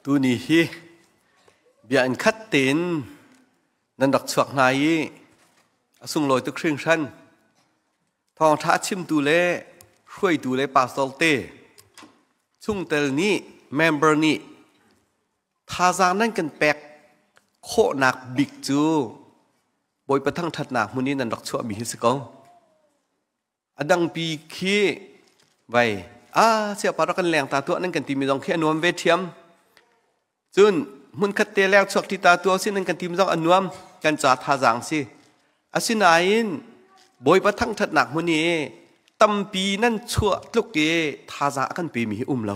Tuni hi bia in khat tein nan rak chuak hna i a sunglawi tuk hringhran. Thawngṭha chimtu le hruaitu le pastor te chungtel nih member nih thazaang nan kan pek khawhnak bik cu Bawipa thangṭhatnak hmun i nan rak chuahmi hi si ko. A dangpi khi vai a siapa rak kan leng ta tuah nan kan timi zong khi a nuam ve ṭhiam. Cun hmunkhat te leng chuak ṭi ta tuah si nan kan timi zong a nuam kan ca thazaang si. Asinain Bawipa thangṭhatnak hmun i tampi nan chuah tluk i thazaang a kan pemi hi um lo.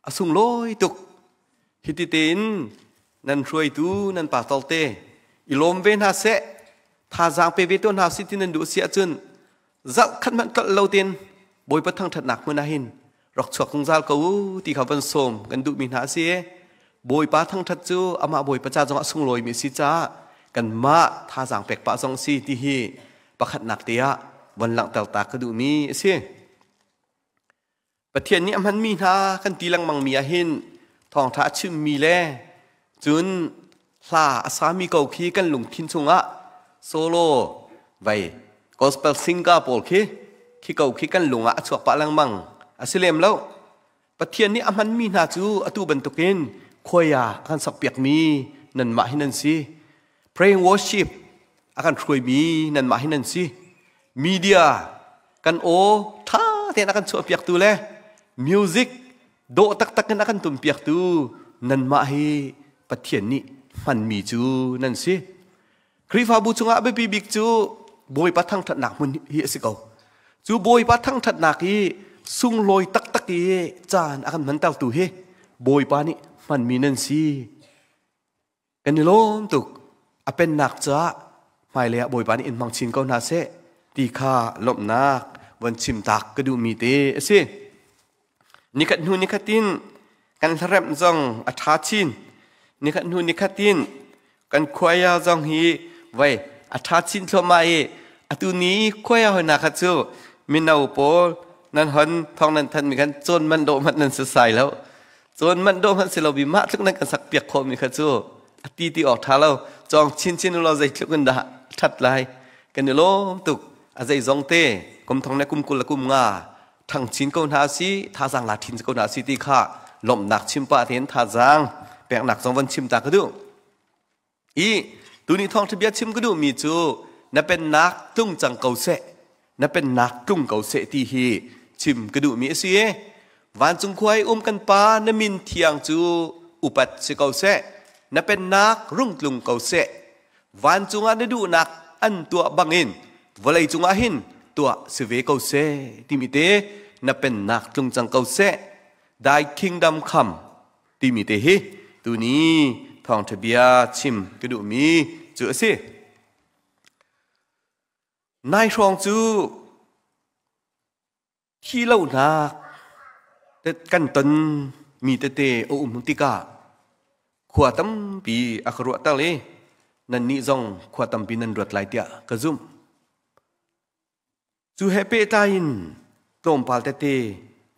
A sunglawi tuk. Hiti tein nan hruaitu nan pastor te i lawm ve hna seh, thazaang pe ve tuah hna si ti nan duh si ahcun zarh khat hmanh tlolh lo tein Bawipa thangṭhatnak hmun ah hin rak chuak zungzal ko u ti kha van sawm kan duhmi hna a si. Bawipa thangṭhat cu amah Bawipa ca zong ah sunglawimi a si caah kanmah thazaang pek pah zong a si ti hi pakhatnak te ah von langhter ta ka duhmi a si. Pathian nih a hmanmi hna kan ti lengmangmi ah hin thawngṭha a chimmi le cun hla a sami ko khi kan lungthin chungah solo vai gospel singer pawl khi khi ko khi kan lung ah a chuak pah lengmang a si lem lo. Pathian nih a hmanmi hna cu atu bantukin khuai ah a kan sakpiakmi nanmah hi nan si. Praying worship a kan hruaimi nanmah hi nan si. Media kan aw ṭha tein a kan chuahpiaktu le music dawh taktak in a kan tumpiaktu nanmah hi Pathian nih hmanmi cu nan si. Khrihfabu chungah a biapi bik cu Bawipa thangṭhatnak hmun hi a si ko. Cu Bawipa thangṭhatnak hi sunglawi taktak i caan a kan hmantertu hi Bawipa nih hmanmi nan si. Kan i lawm tuk. A pennak caah hmailei ah Bawipa nih in hmang chin ko hna seh ti kha lawmhnak von chim tak ka duhmi te a si. Nikhat hnu nikhat in kan hlaremh zong a ṭha chin. Nikhat hnu nikhat in kan khuaia zong hi voi a ṭha chin thluahmah i atu ni khuaia hoi kha cu mino pawl nan hon thong nan than mi khan cawn man dawh hmanh nan si sai lo. Cawn manh dawh hmanh si lo bi mah tluk nan kan sak piak khawh mi kha cu a ti ti awk ṭha lo. Cawng chinchin u law zeitluk in dah ṭhat lai. Kan i lawm tuk. A zeizong te kum thong le kum 20 le kum nga ṭhang chin ko hna si, thazaang la ṭhin ko hna si ti kha lawmhnak chim pah tein thazaang peknak zong von chim ta ka duh. I tuni thawngṭha bia chim ka duhmi cu na pennak tlung cang ko seh, na pennak tlung ko seh ti hi chim ka duhmi a si. Vancung khua i um kan Pa na min thiang cu upat si ko seh, na pennak rung tlung ko seh. Vancung ah na duhnak an tuah bangin vawlei cungah hin tuah si ve ko seh timi te na pennak tlung cang ko seh. Thy kingdom come timi te hi tuni thawngṭha bia chim ka duhmi cu a si. Nai hrawng cu thi lonak kan ton mi tete a um tikah khua tampi a ka ruahter i nannih zong khua tampi nan ruat lai tiah ka zumh. Cu he pehtlai in tlawmpal tete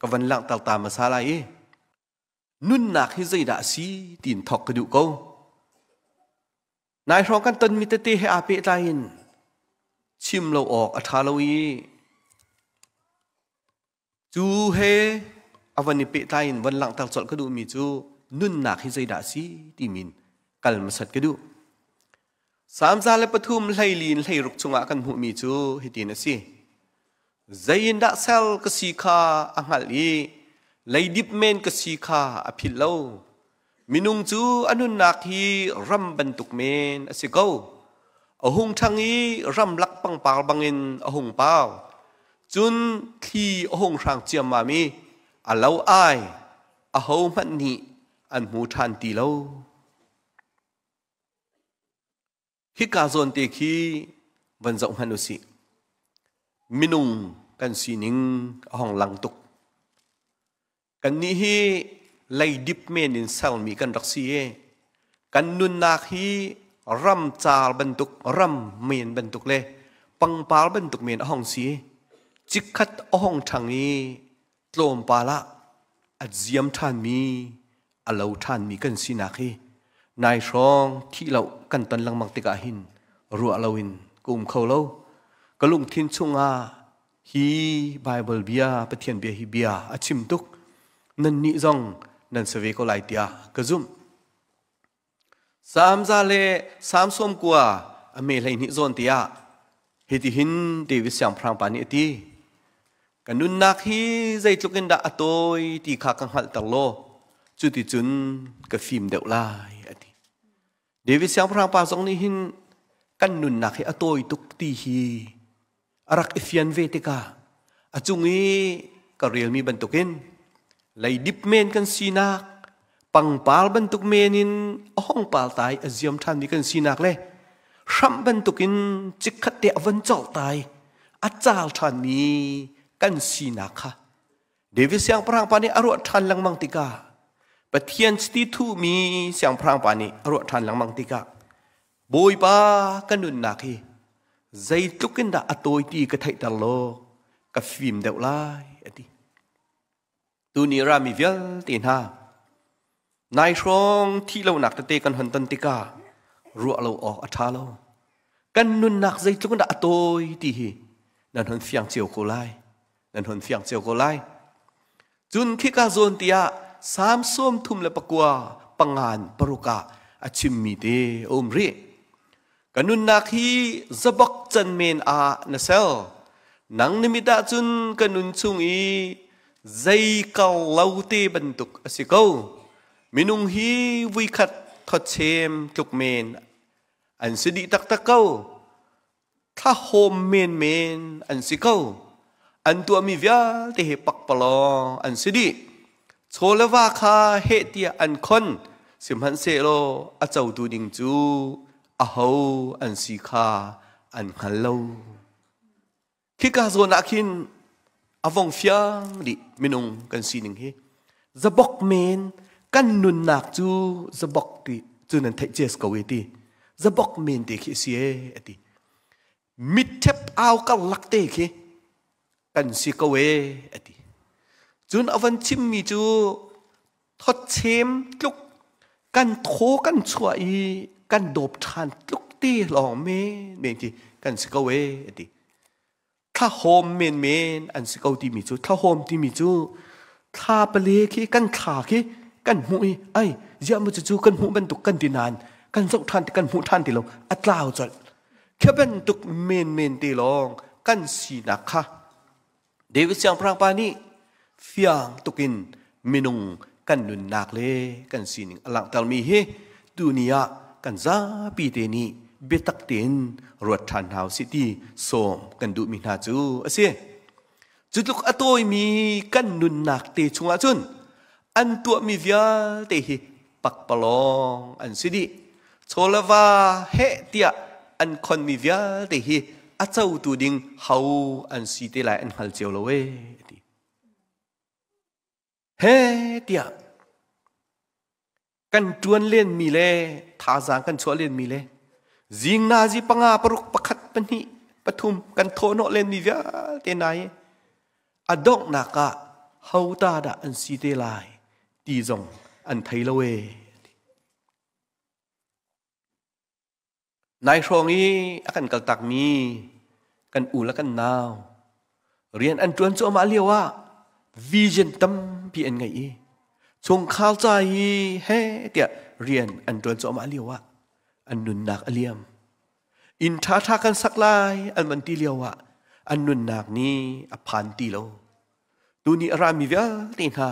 ka van langhter ta hmasa lai i nunnak hi zeidah a si tiin thawk ka duh ko. Nai hrawng kan tonmi tete he aa pehtlai in chim lo awk a ṭha lo i cu he a van i pehtlai in van langhter colh ka duhmi cu nunnak hi zeidah a si timi kal hmasat ka duh. Salm 103 hlei in 16 chungah kan hmuhmi cu hitin a si. Zeiindah sal ka si kha a hngalh i leidip men ka si kha a philh lo. Minung cu a nunnak hi ram bantuk men a si ko. A hung ṭhang i ramlak pangpar bangin a hung pau. Cun thli a hung hrang ciammam i a lo ai, ahohmanh nih an hmu ṭhan ti lo. Hika zawn te khi van zoh hmanh u sih. Minung kan sining a hong lang tuk. Kannih hi leidip men in sermi kan rak si i kan nunnak hi ram car bantuk, ram men bantuk le pangpar bantuk men a hong si. Chikkhat a hong ṭhang i tlawmpal ah a ziam ṭhanmi, a lo ṭhanmi kan sinak hi nai hrawng thih lo kan ton lengmang tikah hin ruah loin ka um kho lo. Ka lungthin chungah hi Baibal bia, Pathian bia hi bia a chim tuk. Nannih zong nan si ve ko lai tiah ka zumh. Salm za le Salm 90 a me 12 zawn tiah hitihin David siangpahrang pa nih a ti. Ka nunnak hi zeitluk in dah a tawi ti kha ka hngalhter law cuticun ka fim deuh lai a ti. David siangpahrang pa zong nih hin kan nunnak hi a tawi tuk ti hi a rak i fian ve tikah a cung i ka relmi bantukin leidip men kan sinak pangpar bantuk men in a hong pal tai a ziam ṭhanmi kan sinak le hramh bantukin chikkhat te a von colh tai a caal ṭhanmi kan sinak kha David siangpahrang pa nih a ruah ṭhan lengmang tikah Pathian chiti thuhmi siangpahrang pa nih a ruah ṭhan lengmang tikah Bawipa ka nunnak hi zeitluk in dah a tawi ti ka theihter law ka fim deuh lai a ti. Tuni rami vialte hna nai hrawng thih lonak tete kan hon ton tikah ruah lo awk a ṭha lo. Kan nunnak zeitluk in dah a tawi ti hi nan hon fiang cio ko lai. Nan hon fiang cio ko lai. Cun khika zawn tiah Salm 39 pangan paruk ah a chimmi te a um rih. Ka nunnak hi zabok can men ah na sel. Nang na mit ahcun ka nun chung i zei kal lo te bantuk a si ko. Minung hi vuikhat thawchem tluk men an si dih taktak ko. Thlahawm menmen an si ko. An tuahmi vialte hi pakpalawng an si dih. Chaw le va kha heh tiah an khon, sihmanhsehlaw a cotu ding cu aho an si kha an hngal lo. Khika zawn ah khin a vong fiang dih minung kan sining hi. Zabok men kan nunnak cu zabok ti cu nan theih cies ko e ti. Zabok men te khi si e a ti. Mitthep au karlak te khi kan si ko e a ti. Cun a van chimmi cu thawtchem tluk kan thaw kan chuah i kan dawp ṭhan tluk te lawng men men khi kan si ko e a ti. Thlahawm menmen an si ko timi cu thlahawm timi cu thla pale khi kan thla khi kan hmuh i ai ziah maw cucu kan hmuh bantuk kan ti nain kan zoh ṭhan kan hmuh ṭhan ti lo a tlau colh. Khi bantuk menmen te lawng kan sinak kha David siangpahrang pa nih fiang tukin minung kan nunnak le kan sining a langhtermi hi tuni ah kan zapi te nih biatak tein ruat ṭhan hna usih ti sawm kan duhmi hna cu a si. Cu tluk a tawimi kan nunnak te chungah cun an tuahmi vialte hi pakpalawng an si dih. Chaw le va heh tiah an khonmi vialte hi a cotu ding ho an si te lai an hngal cio lo ee ti. He tiah kan ṭuan lenmi le thazaang kan chuah lenmi le zing nazi panga paruk pakhat pahnih pathum kan thawhnawh lenmi vialte nai a donghnak ah ho ta dah an si te lai ti zong an thei lo ee. Nai hrawng i a kan kaltakmi kan u le kan nau rian an ṭuan cuahmah lio ah vision tampi an ngei i chungkhar ca hi he tiah rian an ṭuan cuahmah lio ah an nunnak a liam. Inn ṭhaṭha kan sak lai an van ti lio ah an nunnak nih a phan ti lo. Tuni a rami vialte hna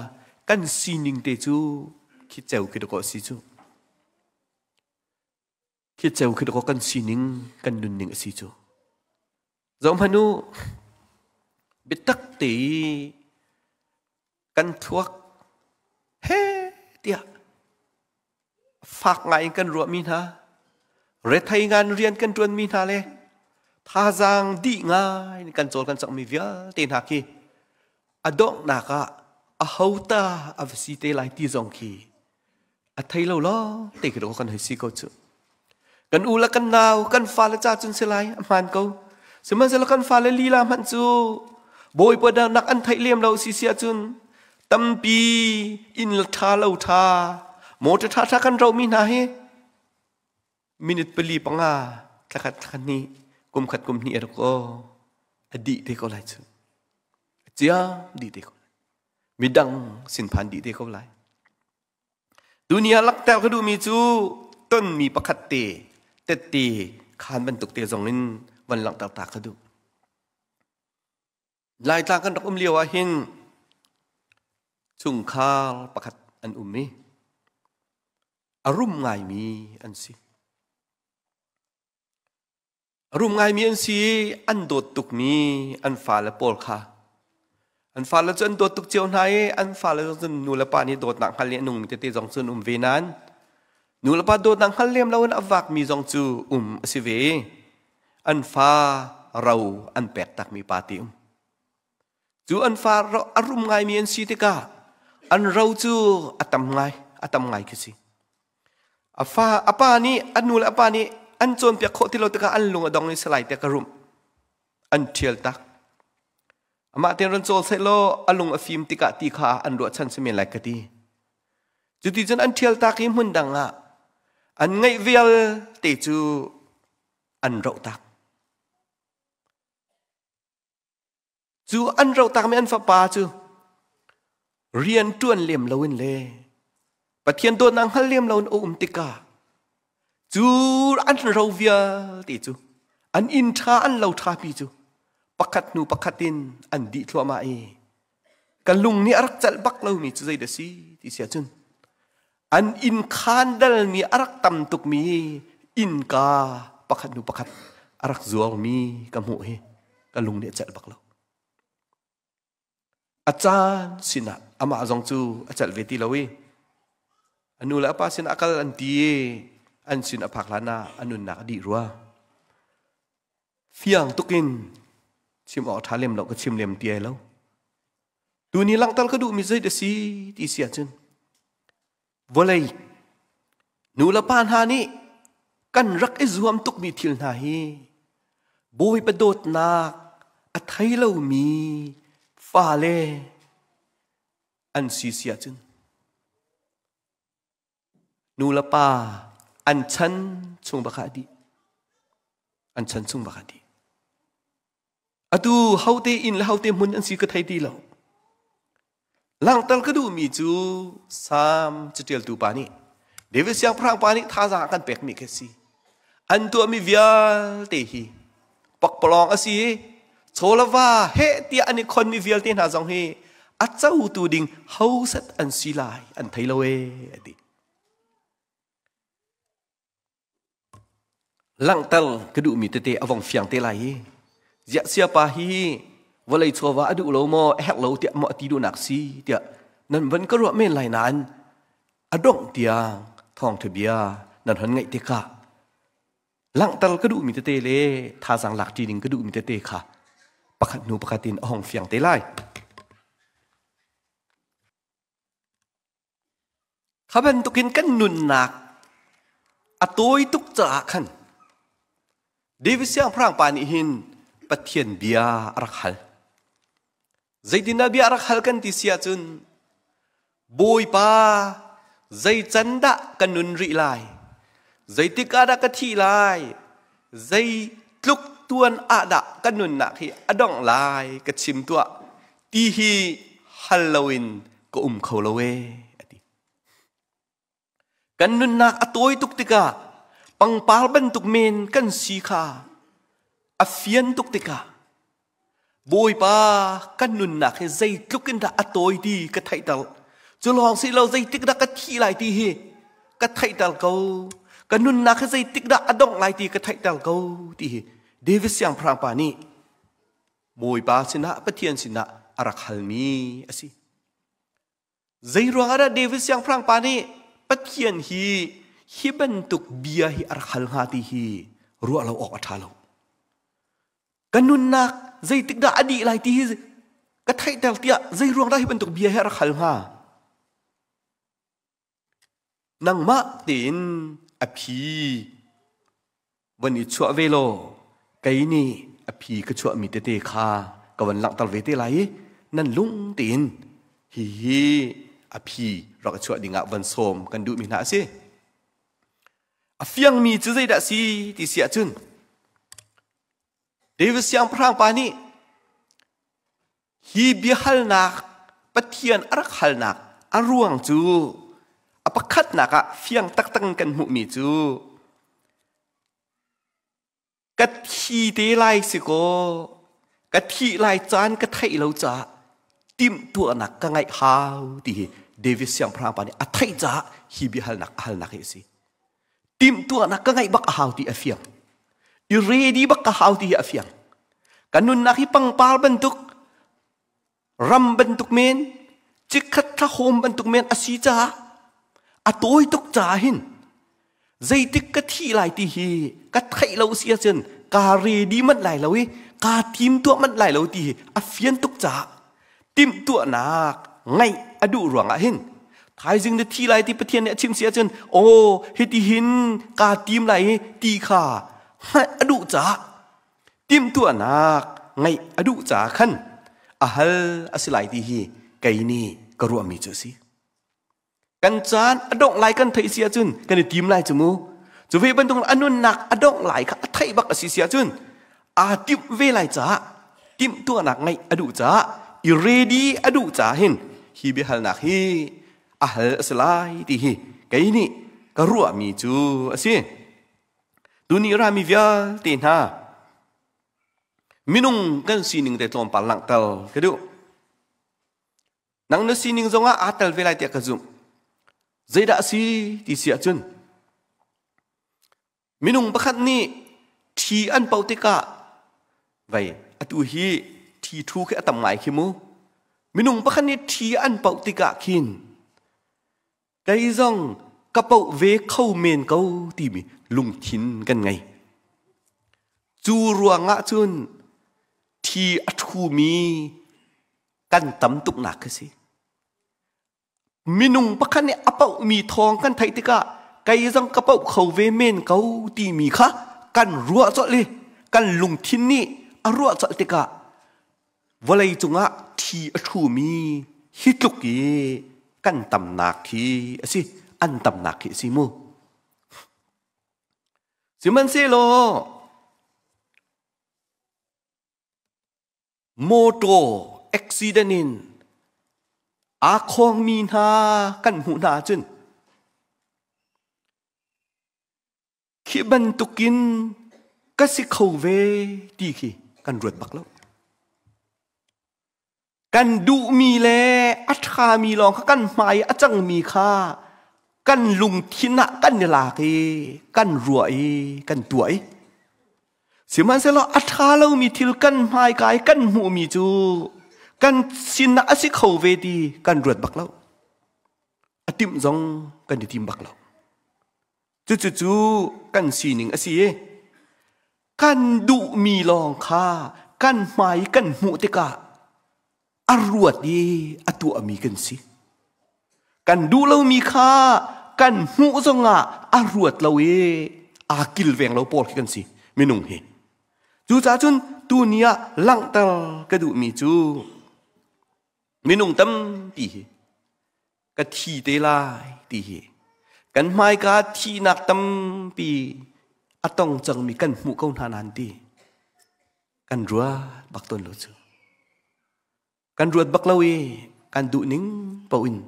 kan sining te cu khi ceu khi dawh si cu. Khi ceu khi dawh kan sining kan nunning a si cu. Zohhmanh u, biatak te i kan thluak he tiah fak ngai in kan ruahmi hna, rethei ngan rian kan ṭuanmi hna le thazaang dih ngai in kan cawl kan cangmi vialte hna khi a donghnak ah aho ta a va si te lai ti zong khi a thei lo lawng te khi kan hei si ko cu. Kan u le kan nau, kan fale ca cun si lai, a hmaan ko. Sihmanhsehlaw kan fale lila hmanh cu Bawipa nak an theih lem lo si si ahcun tampi inn ṭha lo ṭha. Motor ṭhaṭha kan rohmi hna hi minute pali panga thlakhat thlakhat hnih kum khat kum hnih a rak aw a dih te ko lai cu. A ciam dih te ko lai. Midang sin phan dih te ko lai. Tuni ah langhter ka duhmi cu tonmi pakhat te tette khaan bantuk te zong in van langhter ta ka duh. Laitlang kan rak um lio ah hin chungkhar pakhat an um i a rum ngaimi an si. A rum ngaimi an si i an dawt tukmi an fale pawl kha an fale cu an dawt tuk cio hna i an fale zong cun nu le pa nih dawtnak hngal i a nungmi tete zong cun um ve nain nu le pa dawtnak hngal lem loin a vakmi zong cu um a si ve i an fa ro an pek takmi pa ti um. Cu an fa a rum ngaimi an si tikah an ro cu a tam ngai, a tam ngai khi si. A fa a pa nih a nu le a pa nih an cawnpiak khawh ti lo tikah an lung a dong i salai te ka rumh. An ṭhial tak. Amah tein ran cawl seh law a lung a fim tikah ti kha an ruahchan si men lai ka ti. Cuti cun an ṭhial tak i hmun dang ah an ngeih vialte cu an roh tak. Cu an roh takmi an fapa cu rian ṭuan lem loin le Pathian dawtnak hngal lem loin a um tikah cu an ro vialte cu an inn ṭha an lo ṭhapi cu pakhat hnu pakhat in an dih thluahmah i ka lung nih a rak celh bak lomi cu zei dah si ti si ahcun an inn khaan dalmi a rak tam tukmi innka pakhat hnu pakhat a rak zuarmi ka hmuh hi ka lung nih a celh bak lo. A caan sinah amah zong cu a celh ve ti lo i a nu le a pa sinah a kal an ti i an sin a phak hlan ah a nunnak a dih rua. Fiang tukin chim awk ṭha lem lo ka chim lem ti ai lo. Tuni langhter ka duhmi zei dah si ti si ahcun vawlei nu le pa hna nih kan rak i zuam tukmi thil hna hi Bawipa dawtnak a thei lomi fale an si si ahcun nu le pa an chan chung bak ah a dih. An chan chung bak ah a dih. Atu hote inn le hote hmun an si ka thei ti lo. Langhter ka duhmi cu Salm caṭialtu pa nih David siangpahrang pa nih thazaang a kan pekmi khi a si. An tuahmi vialte hi pakpalawng a si i chaw le va heh tiah an i khonmi vialte hna zong hi a cotu ding hoset an si lai an thei lo ee a ti. Langhter ka duhmi tete a vong fiang te lai i ziah siapa hi vawlei chawva a duh lo maw a herh lo tiah maw a ti duhnak si tiah nan van ka ruah men lai nain a dongh tiang thawngṭha bia nan hon ngaih tikah langhter ka duhmi tete le thazaang lak ṭi ding ka duhmi tete kha pakhat hnu pakhat in a hong fiang te lai. Kha bantukin kan nunnak a tawi tuk caah khan David siangpahrang pa nih hin Pathian bia a rak hal. Zeitindah bia a rak hal kan ti si ahcun Bawipa zei can dah ka nun rih lai? Zeitik ah dah ka thih lai? Zei tluk tuan ah dah ka nunnak hi a dongh lai ka chim tuah ti hi hal loin ka um kho lo ee a ti. Kan nunnak a tawi tuk tikah pangpar bantuk men kan si kha a fian tuk tikah Bawipa kan nunnak hi zeitluk in dah a tawi ti ka theihter. Cu lawng si lo zeitik dah ka thih lai ti hi ka theihter ko. Ka nunnak hi zeitik dah a dongh lai ti ka theihter ko ti hi David siangpahrang pa nih Bawipa sinah Pathian sinah a rak halmi a si. Zei ruangah dah David siangpahrang pa nih Pathian hi hi bantuk bia hi a rak hal hnga ti hi ruah lo awk a ṭha lo. Ka nunnak zeitik dah a dih lai ti hi ka theihter tiah zei ruang dah hi bantuk bia hi a rak hal hnga? Nangmah tein a phi van i chuah ve law kei nih a phi ka chuahmi tete kha ka van langhter ve te lai i nan lung tein hihi a A phi rak i chuah dingah van sawm kan duhmi hna a si. A fiangmi cu zeidah si ti si ahcun David siangpahrang pa nih hi biahalnak Pathian a rak halnak a ruang cu a pakhatnak ah fiang taktak in kan hmuhmi cu ka thi te lai si kaw ka thih lai caan ka theih lo caah timhtuahnak ka ngeih hau ti hi David siangpahrang pa nih a theih caah hi biahalnak a halnak hi a si. Timhtuahnak ka ngeih bak a hau ti a fiang. I ready bak ka hau ti hi a fiang. Ka nunnak hi pangpar bantuk ram bantuk men chikkhat thlahawm bantuk men a si caah a tawi tuk caah hin zeitik ka thi lai ti hi ka theih lo si ahcun kaa ready manh lai lo i kaa tim tuah manh lai lo ti hi a fian tuk caah timhtuahnak ngaih a duh ruangah hin thaizing na thi lai ti Pathian nih a chim si ahcun aw hiti hin kaa tim lai i ti kha hngalh a duh caah timhtuahnak ngeih a duh caah khan a hal a si lai ti hi kei nih ka ruahmi cu a si. Kan caan a dongh lai kan theih si ahcun kan i tim lai cu mu. Cu ve bantuk a nunnak a dongh lai kha a theih bak a si si ahcun aa timh ve lai caah timhtuahnak ngeih a duh caah i ready a duh caah hin hi biahalnak hi a hal a si lai ti hi kei nih ka ruahmi cu a si. Tuni rami vialte hna minung kan sining te tlawmpal langhter ka duh. Nang na sining zongah aa tel ve lai tiah ka zumh. Zeidah a si ti si ahcun minung pakhat nih ṭhi an poh tikah vei atu hi ṭhi ṭhu khi a tam ngai khi mu. Minung pakhat nih ṭhi an poh tikah khin Kei zong ka poh ve kho men ko timi lungthin kan ngei. Cu ruangah cun thi a ṭhumi kan tam tuknak khi si. Minung pakhat nih a pohmi thawng kan theih tikah kei zong ka poh kho ve men ko timi kha kan ruah colh i kan lungthin nih a ruah colh tikah Vawlei cungah thi a ṭhumi hi tluk i kan tamnak hi a si, an tamnak hi a si mu. Sihmanhsehlaw motor accident in aa khawngmi hna kan hmuh hna ahcun Khi bantukin ka si kho ve ti khi kan ruat bak lo. Kan duhmi le a ṭhami lawng kha kan hmai a cangmi kha kan lungthin ah kan i lak i kan ruah i kan tuah i sihmanhsehlaw a ṭha lomi thil kan hmaika i kan hmuhmi cu kan sinah a si kho ve ti kan ruat bak lo. A timh zong kan i tim bak lo. Cucu kan sining a si i kan duhmi lawng kha kan hmai kan hmuh tikah a ruat i a tuahmi kan si. Kan duh lomi kha kan hmuh zongah a ruat lo i aa kilveng lo pawl khi kan si minung hi. Cucaah cun tuni ah langhter ka duhmi cu minung tampi hi ka thi te lai ti hi kan hmaika thihnak tampi a tong cangmi kan hmuh ko hna nan ti kan ruat bak tawn lo cu kan ruat bak lo i kan duh ning paoh in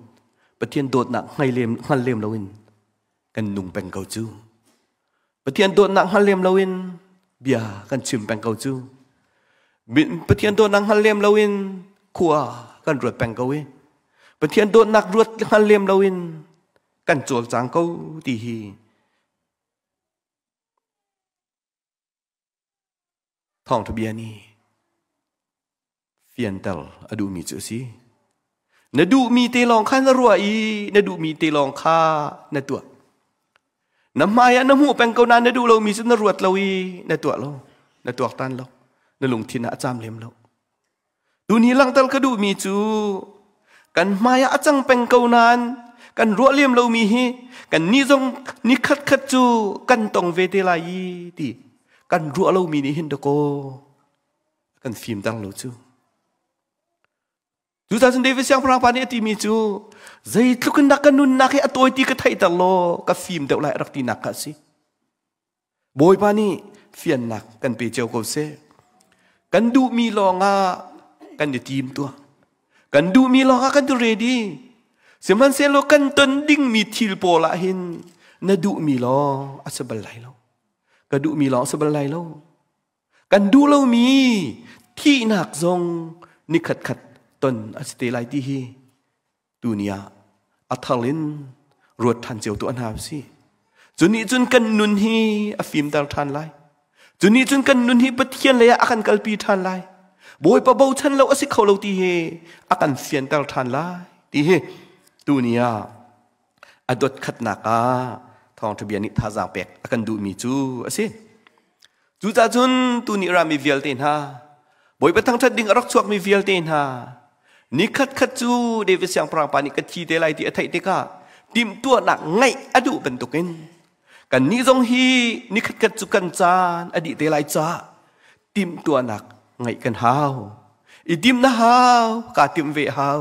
Pathian dawtnak hngal lem hngal lem loin kan nung peng ko cu Pathian dawtnak hngal lem loin bia kan chim peng ko cu Pathian dawtnak hngal lem loin khua kan ruat peng ko i Pathian dawtnak ruat hngal lem loin kan cawlcang ko ti hi Thawngṭha bia nih fianter a duhmi cu a si. Na duhmi te lawng kha na ruah i na duhmi te lawng kha na tuah. Na hmai ah na hmuh peng ko nain na duh lomi cu na ruat lo i na tuah lo, na tuaktan lo, na lungthin ah a caam lem lo. Tuni langhter ka duhmi cu kan hmai ah a cang peng ko nain kan ruah lem lomi hi kan nih zong ni khatkhat cu kan tong ve te lai i ti kan ruah lomi nih hin dakaw kan fimter lo cu. Cucaah cun David siangpahrang pa nih a timi cu zeitluk in dah ka nunnak hi a tawi ti ka theihter law ka fim deuh lai rak tinak kha a si. Bawipa nih fiannak kan pe cio ko seh. Kan duhmi lawngah kan i tim tuah. Kan duhmi lawngah kan i ready. Sihmanhsehlaw kan ton dingmi thil pawl ah hin na duhmi lawng a si bal lai lo. Ka duhmi lawng a si bal lai lo. Kan duh lomi thihnak zong nikhat khat ton a si te lai ti hi tuni ah a thar in ruat ṭhan cio tuah hna usih. Cu nih cun kan nun hi a fimter ṭhan lai. Cu nih cun kan nun hi Pathian lei ah a kan kalpi ṭhan lai. Bawipa bochan lo a si kho lo ti hi a kan fianter ṭhan lai ti hi tuni ah a dot khatnak ah thawngṭha bia nih thazaang pek a kan duhmi cu a si. Cucaah cun tuni rami vialte hna, Bawipa thangṭhat ding a rak chuakmi vialte hna, nikhat khat cu David siangpahrang pa nih ka thi te lai ti a theih tikah timhtuahnak ngeih a duh bantukin kannih zong hi nikhat khat cu kan caan a dih te lai caah timhtuahnak ngeih kan hau. I tim na hau, kaa timh ve hau.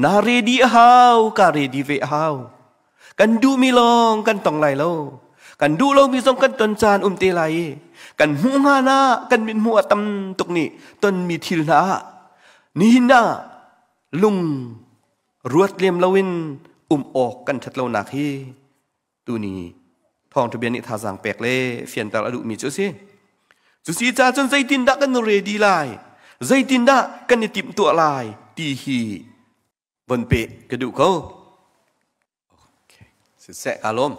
Na ready a hau, ka ready ve a hau. Kan duhmi lawng kan tong lai lo. Kan duh lomi zong kan ton caan um te lai i kan hmuh hnga na kan mit hmuh a tam tuk nih tonmi thil hna ah nihin ah lung ruat lem loin um awk kan ṭhat lonak hi tuni thawngṭha bia nih thazaang pek le fianter a duhmi cu a si. Cusi ca cun zeitindah kan ready lai, zeitindah kan i timhtuah lai ti hi von peh ka duh ko. Okay. Siseh ka lawm.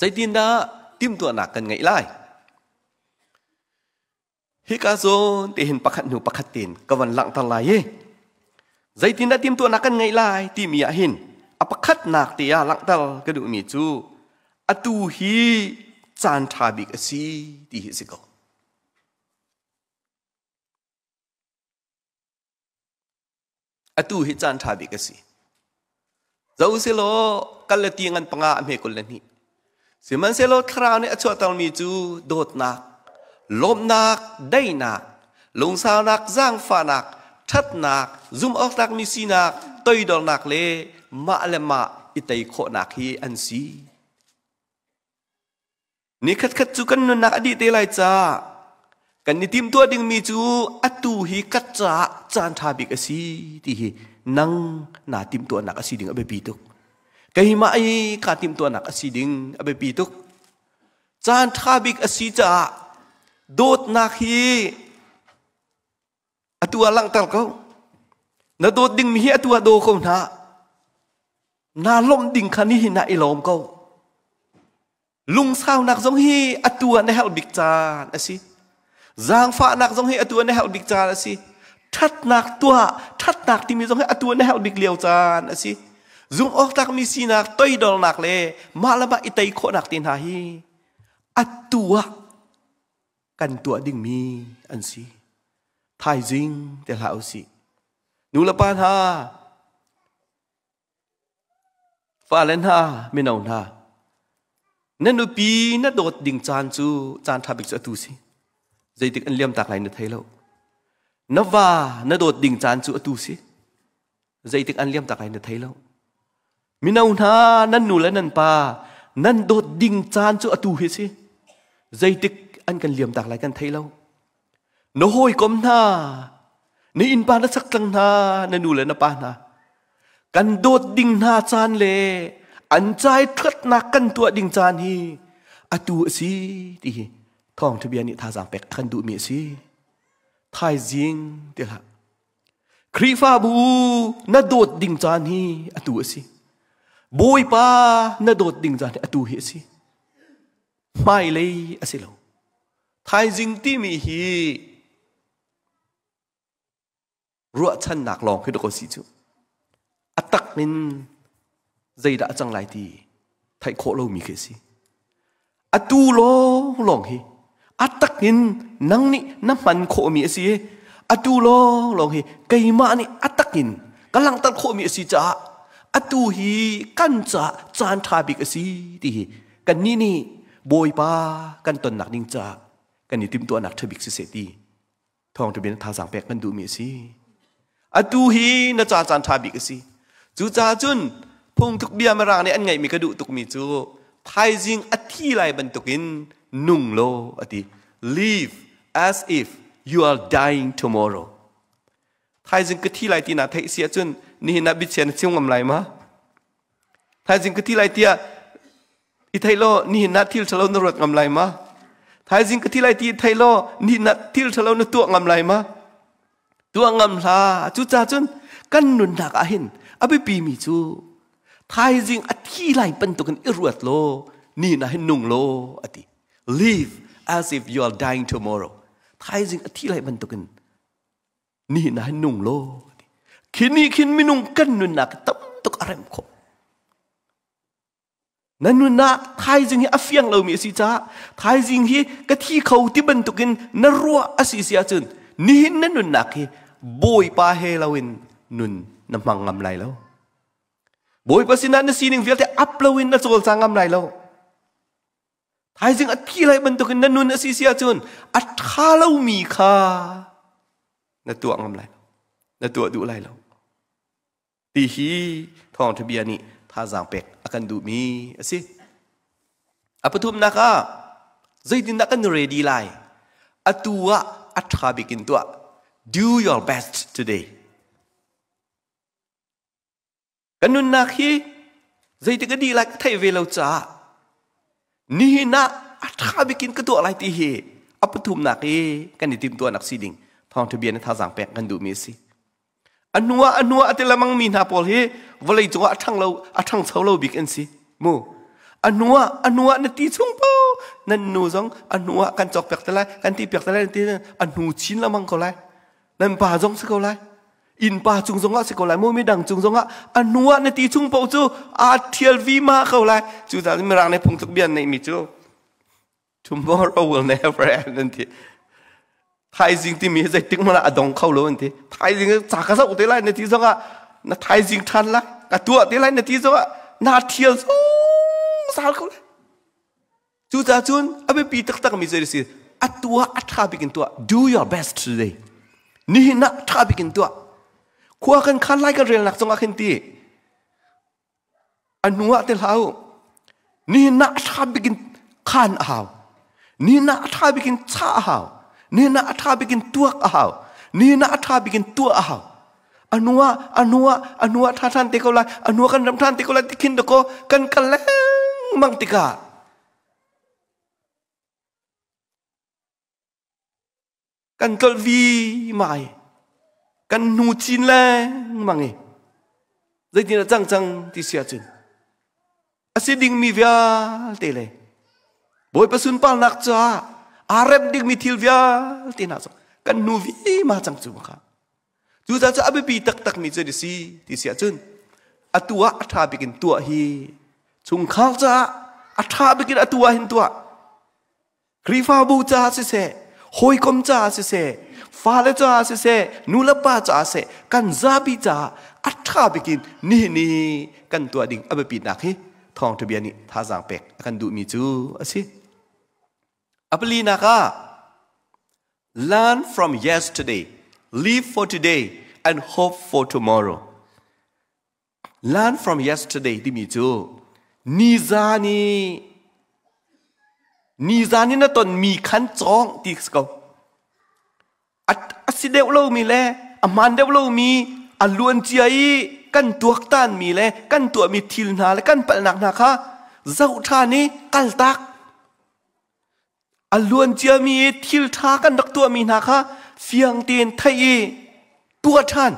Zeitindah timhtuahnak kan ngeih lai? Hika zawn te hin pakhat hnu pakhat tein ka van langhter lai i zeitindah timhtuahnak kan ngeih lai timi ah hin a pakhatnak te ah langhter ka duhmi cu atu hi caan ṭha bik a si ti hi a si ko. Atu hi caan ṭha bik a si. Zo silaw kal le ti ngan panga a hme 22. Sihmanhsehlaw thlarau nih a chuahtermi cu dawtnak, lawmhnak, daihnak, lungsaunak, zaangfahnak, ṭhatnak, zumhawktlakmi sinak, toidornak le mah le mah i tei khawhnak hi an si. Nikhatkhat cu kan nunnak a dih te lai caah kan i timhtuah dingmi cu atu hi ka caah caan ṭha bik a si ti hi nang naa timhtuahnak a si ding a biapi tuk. Keimah i kaa timhtuahnak a si ding a biapi tuk. Caan ṭha bik a si caah dawtnak hi atu ah langhter ko. Na dawt dingmi hi atu ah daw ko hna. Naa lawmh ding kha nihin ah i lawm ko. Lungsaunak zong hi atu ah na herh bik caan a si. Zaangfahnak zong hi atu ah na herh bik caan a si. Ṭhatnak tuah, ṭhatnak timi zong hi atu ah na herh bik lio caan a si. Zumh awk tlakmi sinak, toidornak le mah le mah i tei khawhnak te hna hi atu ah kan tuah dingmi an si. Thaizing te hlah usih. Nu le pa hna, Fale hna, mino hna, na nupi na dawt ding caan cu caan ṭha bik cu atu si. Zeitik an liam tak lai na thei lo. Na va na dawt ding caan cu atu si. Zeitik an liam tak lai na thei lo. Mino hna, nan nu le nan pa nan dawt ding caan cu atu hi si. Zeitik an kan liam tak lai kan thei lo. Na hawikom hna, na innpa na chaktlang hna, na nu le na pa hna, kan dawt ding hna caan le an cai ṭhatnak kan tuah ding caan hi atu a si ti hi thawngṭha bia nih thazaang pek a kan duhmi a si. Thaizing ti hlah. Khrihfabu na dawt ding caan hi atu a si. Bawipa na dawt ding caan hi atu hi a si. Hmailei a si lo. Thaizing timi hi ruahchannak lawng khi dawh si cu. A tak in zeidah a cang lai ti theih khawh lomi khi a si. Atu lawng lawng hi a tak in nang nih na hman khawhmi a si i atu lawng lawng hi keimah nih a tak in ka langhter khawhmi a si caah atu hi kan caah caan ṭha bik a si ti hi kannih nih Bawipa kan tonnak ding caah kan i timhtuahnak ṭha bik siseh ti thawngṭha bia thazaang pek kan duhmi a si. Atu hi na ca caan ṭha bik a si. Cucaah cun phungtluk bia Mirang nih an ngeihmi ka duh tukmi cu thaizing a thi lai bantukin nung law a ti. Live as if you are dying tomorrow. Thaizing ka thi lai ti na theih si ahcun nihin ah biachia na chim ngam lai ma? Thaizing ka thi lai tiah i thei law nihin ah thil ṭhalo na ruat ngam lai ma? Thaizing ka thi lai ti i thei law nihin ah thil ṭhalo na tuah ngam lai ma? Tuah ngam hlah. Cucaah cun kan nunnak ah hin a biapi mi cu thaizing a thi lai bantukin i ruat law nihin ah hin nung law a ti. Live as if you are dying tomorrow. Thaizing a thi lai bantukin nihin ah hin nung law khi ni khin minung kan nunnak tam tuk a rem khawh. Na nunah thaizing hi a fiang lomi a si caah thaizing hi ka thi kho ti bantukin na ruah a si si ahcun nihin na nunnak hi Bawipa he loin nun na hmang ngam lai lo. Bawipa sinah na sining vialte ap loin na cawlcang ngam lai lo. Thaizing a thi lai bantukin na nun a si si ahcun a ṭha lomi kha na tuah ngam lai lo. Na tuah duh lai lo. Ti hi thawngṭha bia nih thazaang pek a kan duhmi a si. A pathumnak ah zeitindah kan ready lai? Atu ah a ṭha bik in tuah. Do your best today. Kan nunnak hi zeitik a dih lai ka theih ve lo caah nihin ah a ṭha bik in ka tuah lai ti hi a pathumnak i kan i timhtuahnak si ding thawngṭha bia nih thazaang pek kan duhmi a si. A hnuah a hnuah a ti lemang mi hna pawl hi vawlei cungah a ṭhang lo a ṭhangcho lo bik an si mu. A hnuah a hnuah na ti chung po nan nu zong a hnuah kan cawk piak te lai kan ti piak te lai ti a hnu chin lengmang ko lai. Nan pa zong si ko lai. Innpa cung zongah si ko lai mu midang cung zongah a hnuah na ti chung paoh cu aa ṭhial vima ko lai. Cucaah mirang nih phungtluk bia an neihmi cu Tomorrow will never end an ti. Thaizing timi hi zeitik hmanh ah a dong kho lo an ti. Thaizing ca ka zoh te lai na ti zongah na thaizing ṭhan lai, ka tuah te lai na ti zongah naa ṭhial zungzal ko lai. Cucaah cun a biapi taktak mi cu si a tuah a ṭha bik in tuah. Do your best today. Nihin ah ṭha bik in tuah. Khua kan khan lai kan relnak zongah khin ti. A hnu ah te hlah u. Nihin ah a ṭha bik in khaan a hau. Nihin ah a ṭha bik in chah a hau. Nihin ah a ṭha bik in tuak a hau. Nihin ah a ṭha bik in tuah a hau. A hnu ah, a hnu ah, a hnu ah ṭha ṭhan te ko lai, a hnu ah kan ram ṭhan te ko lai ti khin dakaw kan kal lengmang tikah kan tlolh vima i kan hnu chin lengmang i zeitin a cang cang ti si ahcun a si dingmi vialte le Bawipa sunparnak caah aa rem dingmi thil vialte hna cu kan hnu vima cang cu kha cucaah cu a biapi taktakmi cu a si ti si ahcun atu ah a ṭha bik in tuah hi chungkhar caah a ṭha bik in atu ah hin tuah Khrihfabu caah siseh, hawikom caah siseh, fale caah siseh, nulepa caah siseh, kan zapi caah a ṭha bik in nihin i kan tuah ding a biapitnak hi thawngṭha bia nih thazaang pek a kan duhmi cu a si. A palinak ah learn from yesterday, live for today and hope for tomorrow. Learn from yesterday timi cu nizan i nizan i na tonmi khan cawng ti si ko. A si deuh lomi le a hmaan deuh lomi a luan cia i kan tuaktanmi le kan tuahmi thil hna le kan palhnak hna kha zoh ṭhan i kaltak. A luan ciami i thil ṭha kan rak tuahmi hna kha fiang tein theih i tuah ṭhan.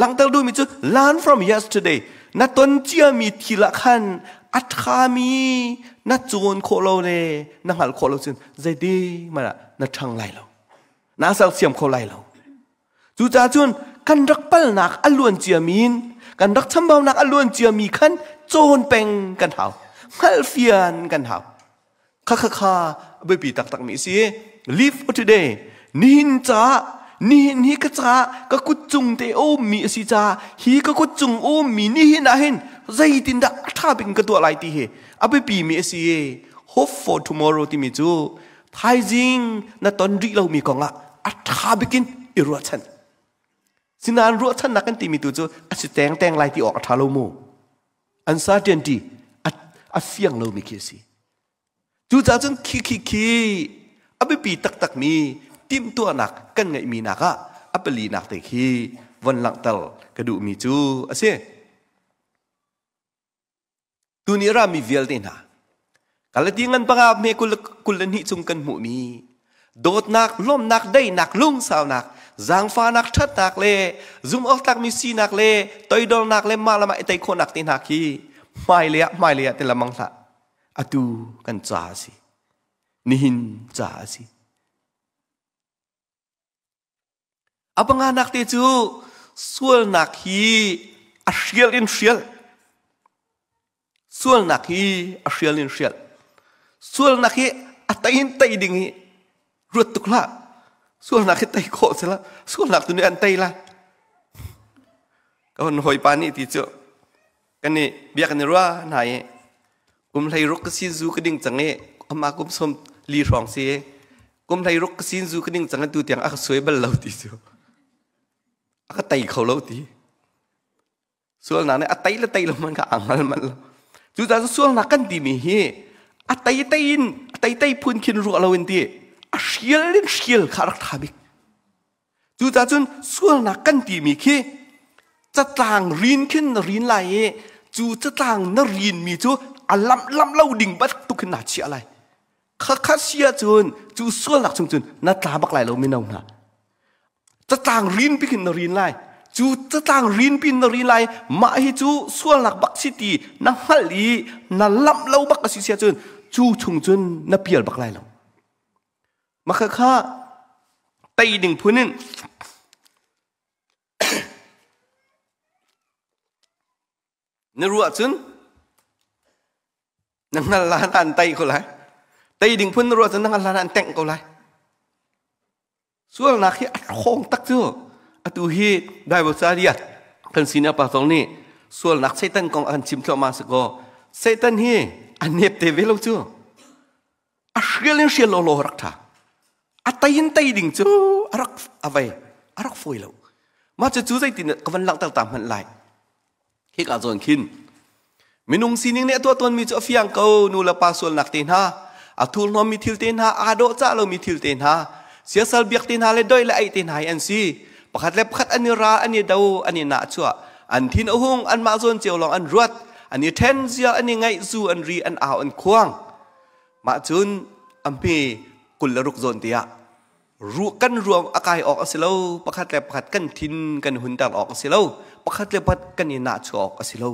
Langhter duhmi cu learn from yesterday. Na ton ciami thil ah khan a ṭhami na cawn khawh lo le na hngalh khawh lo cun zeiti hmanh ah na ṭhang lai lo. Na sersiam kho lai lo. Cucaah cun kan rak palnak a luan ciami in kan rak chambaunak a luan ciami khan cawn peng kan hau. Hngalhfian kan hau. Kha kha kha biapi taktakmi a si. Live for today. Nihin caah nihin hi ka caah ka kut cung te a ummi a si caah hi ka kut cung a ummi nihin ah hin zeitindah a ṭha bik in ka tuah lai ti hi a biapimi a si. Hope for tomorrow timi cu thaizing na ton rih lomi kongah a ṭha bik in i ruahchan. Sinain ruahchannak kan timi tu cu a si tengteng lai ti awk a ṭha lo mu. Uncertainty a fiang lomi khi a si. Cucaah cun khi khi khi a biapi taktakmi timhtuahnak kan ngeihmi nak ah a palinak te khi von langhter ka duhmi cu a si. Tuni rami vialte hna Galati ngan panga me 22 chung kan hmuhmi dawtnak, lawmhnak, daihnak, lungsaunak, zaangfahnak, ṭhatnak le zumhawktlakmi sinak le toidornak le mah le mah i tei khawhnak te hna khi hmailei ah hmailei ah ti lamang hlah. Atu kan ca a si. Nihin ca a si. A panganak te cu sualnak hi a hrial in hrial. Sualnak hi a hrial in hrial. Sualnak hi a tei in tei ding hi ruat tuk hlah. Sualnak hi tei khawh si la. Sualnak tu nih an tei lai. Ka hun hawipa nih ti cu kan i bia kan i rua hna i kum hlei ruk ka sin zu ka ding cang i ama kum som li hrawng si kum hlei ruk ka sin zu ka ding cang tu tiang a ka suai bal lo ti cu a ka tei kho lo ti sualnak nih a tei le tei lo man kha a hngal man lo cucaah sualnak kan timi hi a tei tei in a tei tei phun khin ruah lo in ti a hrial in hrial kha rak tha bik Cucaah cun sualnak kan timi khi catlang rin khin na rin lai i cu catlang na rinmi cu a lamh lamh lo ding bantuk khin naa chiah lai. Khakha si ahcun cu sualnak chung cun na tla bak lai lo mino hna. Catlang rin pi khin na rin lai. Cu catlang rin pin na rin lai mah hi cu sualnak bak si ti na hngalh i na lamh lo bak a si si ahcun cu chung cun na pial bak lai lo. Mah kha tei ding phun in na ruah cun na hngal la an tei ko lai. Tei ding phun na ruah cun na hngal la an tengh ko lai. Sualnak hi a ṭhawng tak cu. Atu hi Bible ca dia kan senior pastor nih sualnak Satan kong a kan chim thluahmah si kaw Satan hi a nep te ve lo cu. A hrial in hrial lawlaw rak ṭha. A tei in tei ding cu a rak a vei a rak fawi lo. Mah cu cu zeitin ka van langhter ta hmanh lai. Hika zawn khin minung sining nih a tuah tawnmi cu a fiang ko nu le pa sualnak te hna a thurhnawmmi thil te hna aa dawh cah lomi thil te hna siasal biak te hna le doi le aih te hna hi an si pakhat le pakhat an i ra an i do an i nahchuah an thin a hung anmah zawn cio lawng an ruat an i ṭhen zia an i ngaih zu an ri an au an khuang Mah cun a hme 26 zawn tiah ru kan ruam a kai awk a si lo pakhat le pakhat kan thin kan hunter awk a si lo pakhat le pakhat kan i nahchuah awk a si lo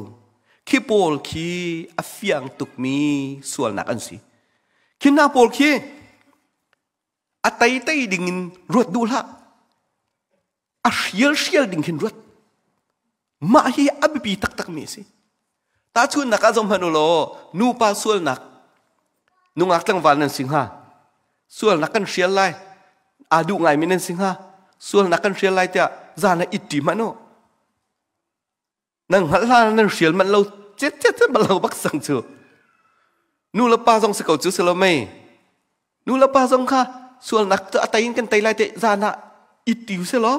khi pawl khi a fiang tukmi sualnak an si khi hna pawl khi a tei tei ding in ruat duh hlah a hrial hrial ding khin ruat mah hi a biapi taktak mi a si tahchunhnak ah zoh hmanh u law nupa sualnak nungak tlangval nan si hnga sualnak kan hrial lai aa duh ngaimi nan si hnga sualnak kan hrial lai tiah zan ah it ṭi hmanh u Nan hngalh hlan nan hrial manh lo cet cet cet bal lo bak sang cu. Nu le pa zong si ko cu si lo mei. Nu le pa zong kha sualnak cu a tei in kan tei lai te zan ah it ti si lo.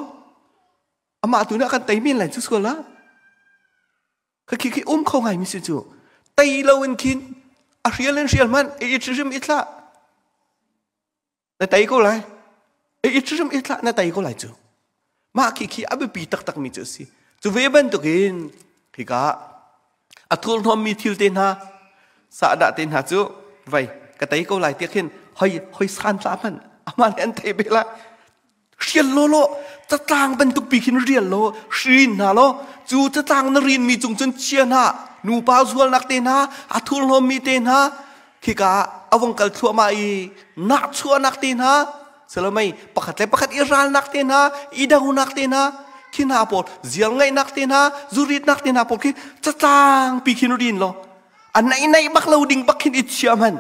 Amah tu nih a kan tei men lai cu sual ah. Kha khi khi um kho ngai mi si cu. Tei lo in khin a hrial in hrial hmanh i it hrim i thlah. Na tei ko lai. I hrim i thlah na tei ko lai cu. Mah khi khi a biapi taktak mi cu a si. Cu ve bantukin hika a thurhnawmmi thil te hna sahdah te hna cu vai ka tei ko lai tiah khin hoi hoi san tla hmanh amah nih an thei be lai hrial law law catlang bantuk pi khin rial law hrin hna law cu catlang na rin mi cung cun chia hna nupa zualnak te hna a thurhnawmmi te hna khika a vong kal thluahmah i nahchuahnak te hna salomei pakhat le pakhat i ralnak te hna i donak te hna khi hna pawl zial ngaihnak te hna zuritnak te hna pawl khi catlang pi khin rin law a naih naih bak lo ding bak khin i chia hman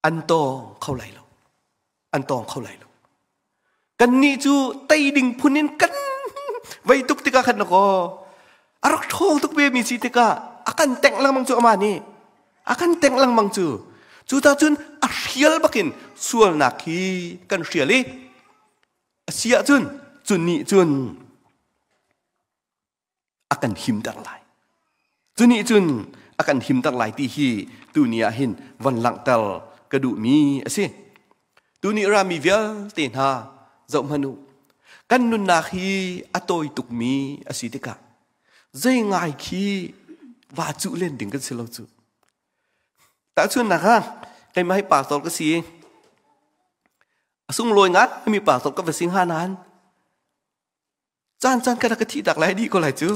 an tawng kho lai lo an tawng kho lai lo kannih cu tei ding phun in kan vei tuk tikah khan kaw a rak ṭhawng tuk ve mi si tikah a kan tengh lengmang cu amah nih a kan tengh lengmang cu cu ta cun a hrial bakin sualnak hi kan hrial i a si ahcun. Cu nih cun a kan himter lai. Cu nih cun a kan himter lai ti hi tuni ah hin von langhter ka duhmi a si. Tuni rami vialte hna zoh hmanh u. Kan nunnak hi a tawi tukmi a si tikah zei ngai khi va cuh len ding kan si lo cu. Tahchunhnak ah keimah hi pastor ka si i a sunglawi ngai mi pastor ka va si hnga nain caan caan ka ka thih tak lai dih ko lai cu.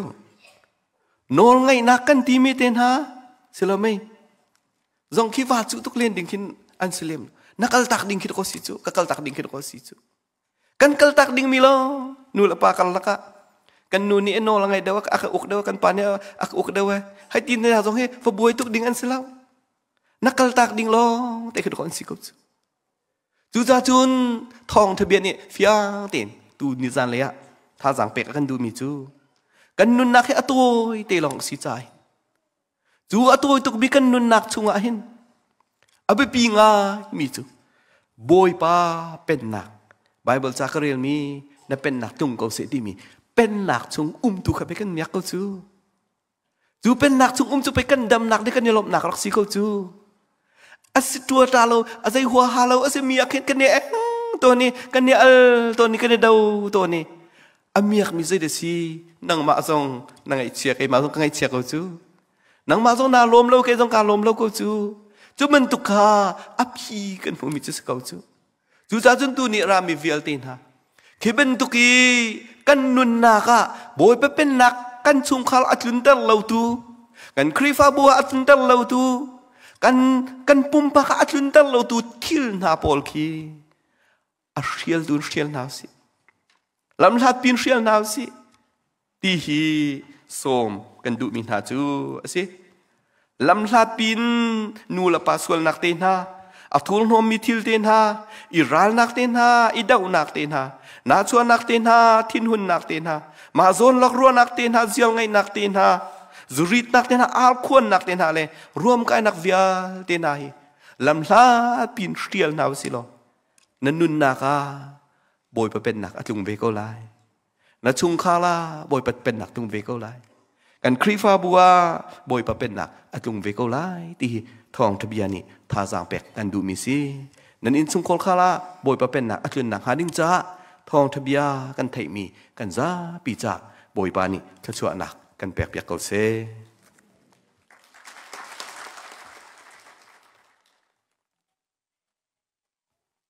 Nawl ngeihnak kan timi te hna si lo mei zong khi va cuh tuk len ding khin an si lem na kal tak ding khi ko si cu ka kal tak ding khi ko si cu. Kan kal tak ding mi lo nu le pa karlak ah kan nu nih nawl a ngai deuh a ka uk deuh kan pa nih a ka uk deuh hai tin hna zong hi fa buai tuk ding an si lo. Na kal tak ding lawng te khi an si ko cu. Cucaah cun thawng thabia nih fiang tein tu ni zan lei ah thazaang pek a kan duhmi cu kan nunnak hi a tawi te lawng a si cai. Cu a tawi tuk bi kan nunnak chungah hin a biapi ngaimi cu Bawipa pennak Bible ca ka relmi na pennak tlung ko seh timi pennak chung umtu kha pe kan miak ko cu. Cu pennak chung um cu pei kan damnak le kan i lawmhnak rak si ko cu. A si tua ta lo, a zei huaha lo, a si mi ah khin kan i eng tawn i, kan i al tawn i, kan i do tawn i. A miak mi zei da si, nangmah zong na ngaihchia, keimah zong ka ngaihchia ko cu. Nangmah zong naa lawm lo, kei zong kaa lawm lo ko cu. Cu bantuk kha a phi kan hmuhmi cu si ko cu. Cucaah cun tu nih rami vialte hna khi bantuk i kan nunnak ah Bawipa pennak kan chungkhar a tlunter lotu, kan Khrihfabu ah a tlunter lotu, kan kan pumpak ah a tlunter lotu thil hna pawl khi a hrialtu in hrial hna usih. Lamhlat pin hrial hna usih. Ti hi sawm kan duhmi hna cu a si. Lamhlat pin nu le pa sualnak te hna, a thurhnawmmi thil te hna, i ralnak te hna, i dohnak te hna, nahchuahnak te hna, thinhunnak te hna, mah zawn lak ruahnak te hna, zial ngeihnak te hna, zuritnak te hna, arkhuannak te hna le ruamkainak vialte hna hi lamhlat pin hrial hna usih law na nunnak ah Bawipa pennak a tlung ve ko lai. Na chungkhar ah Bawipa pennak tlung ve ko lai. Kan Khrihfabu ah Bawipa pennak a tlung ve ko lai ti hi thawngṭha bia nih thazaang pek kan duhmi si. Nan innchungkhar khal ah Bawipa pennak a tlunnak hnga ding caah thawngṭha bia kan theihmi kan zapi caah Bawipa nih thluachuahnak kan pekpiak ko seh.